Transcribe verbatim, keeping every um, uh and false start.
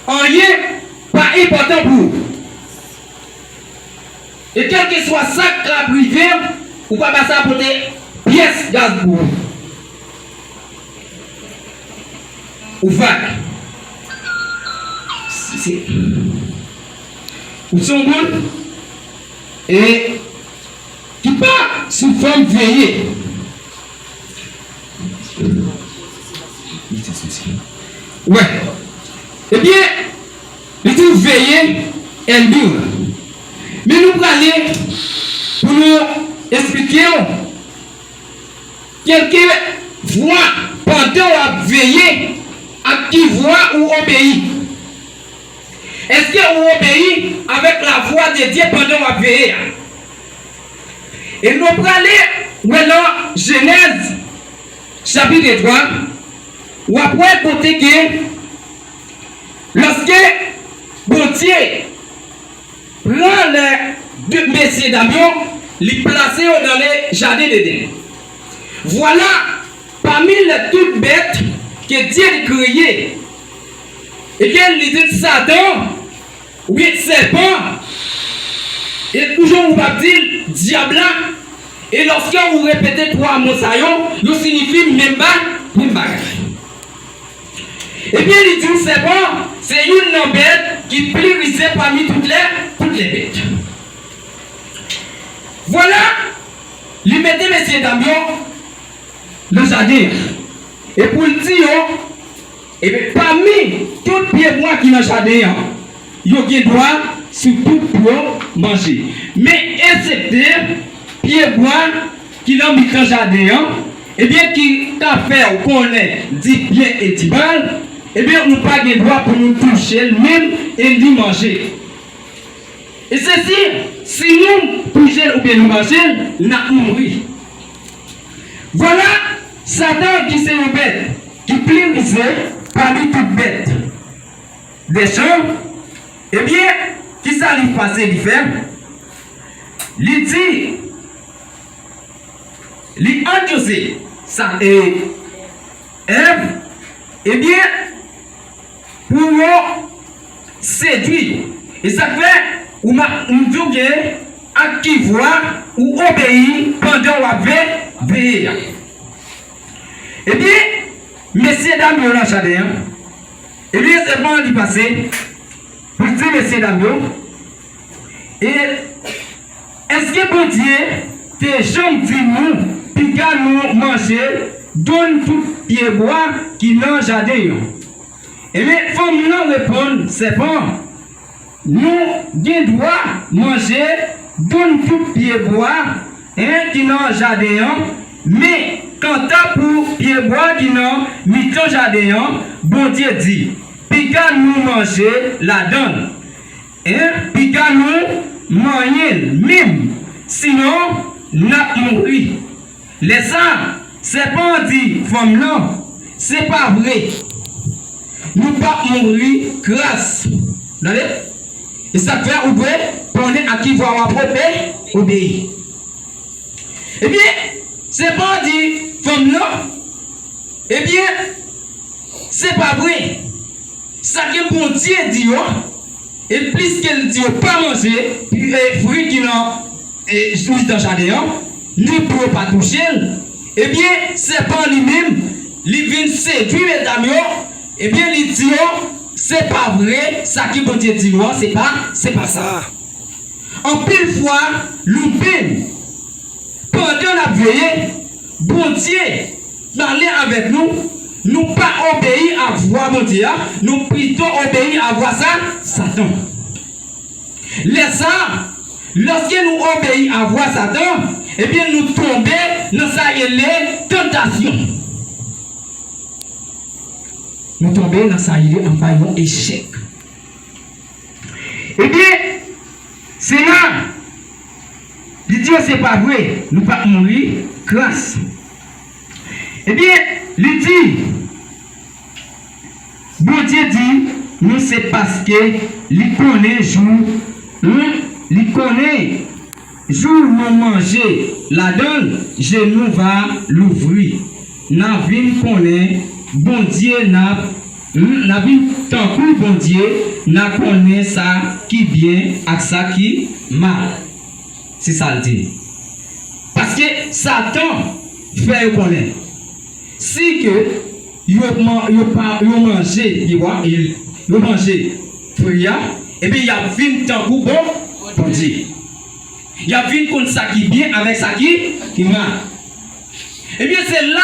Anyen pa enpòtan pou ou. E kèlkeswa sa k ap rive, ou pa pase a pote pyès gaz pou ou. Ou vag. Se, se, ou se yon moun e ki pa sou fòm veye. Wè. Ebyen, li di w veye, ènmi w. Men nou prale pou nou esplike w kèlke vwa pandan w ap veye, ak ki vwa ou obeyi. Èske ou obeyi avèk lavwa de Dye pandan w ap veye a? E nou prale wè nan Jenèz chapit twa, w ap wè kote ke lòske Bondye pran lè de mesye dam yo, li plase yo nan le jaden Edenn. Vwala, pami lè tout bèt ke Dye li kreye, e ke li di Satan, wi, sèpan, e toujou ou p ap di l dyab la, e lòske ou repete twa mo sa yo, yo siyifi menm ba, menm bagay. Ebyen, li di w sèpan se youn nan bèt ki pli rize pami tout lè, tout lè bèt. Vwala, li mete mesye dam yo nan jaden an. E pou l di yo, ebyen, pami tout pyebwa ki nan jaden an, yo gen dwa sou tout pou yo manje. Men eksepte pyebwa ki nan mitan jaden an, ebyen, ki ka fè w konnen di byen e di mal, ebyen, nou pa gen dwa pou nou touche l menm e ni manje l. E se si, si nou touche l oubyen nou manje l, n ap mouri. Vwala, Satan ki se yon bèt ki pli rize pami tout bèt dèchan, ebyen, kisa li pase li fè? Li di, li anonse sa, e, Èv, ebyen, pou yo sedui yo. E sa k fè, ou ma, m di w ke ak ki vwa ou obeyi pandan w ap ve, veye a. Ebyen, mesye dam yo nan jaden an, ebyen, sèpan an li pase pou l di mesye dam yo, e èske Bondye te janm di nou, piga nou manje donn tout pyebwa ki nan jaden an? Ebyen, fanm nan reponn sèpan, nou gen dwa manje donn tout pyebwa, en, ki nan jaden an, men kanta pou pyebwa ki nan mitan jaden an, Bondye di, piga nou manje ladan l, en, piga nou manyen l menm, sinon n ap mouri. Lè sa a, sèpan an di fanm nan, se pa vre. Nou p ap mouri gras. Tande? E sa k fè ou dwe konnen a ki vwa w ap obe, obeyi. Ebyen, sèpan an di fanm nan, ebyen, se pa vre. Sa ke Bondye di yo, e pliske l di yo pa manje, e, fwi ki nan, e, mitan jaden an, ni pou yo pa touche l, ebyen, sèpan li menm, li vin sedui medam yo, ebyen, li di yo, se pa vre, sa ke Bondye di nou an, se pa, se pa sa. Anpil fwa, nou menm, pandan n ap veye, Bondye pale avèk nou, nou pa obeyi a vwa Bondye a, nou pito obeyi a vwa sa, Satan. Lè sa a, lòske nou obeyi a vwa Satan, ebyen, nou tonbe nan sa rele tantasyon. Nou tonbe nan sa rele anba yon echèk. Ebyen, se la, li di yo se pa vre, nou p ap mouri gras. Ebyen, li di, Bondye di nou se paske li konnen jou, hmm, li konnen jou nou manje ladan l, je nou va louvri. N a vin konnen Bondye n ap Hmm, n a vin tankou Bondye, n a konnen sa ki byen ak sa ki mal. Se sa l di. Paske Satan fè yo konnen, si ke yo, man- yo, pa, yo manje pye bwa, yo manje fwi a, ebyen, y ap vin tankou bon Bondye. Y ap vin konn sa ki byen avèk sa ki, ki mal. Ebyen, se la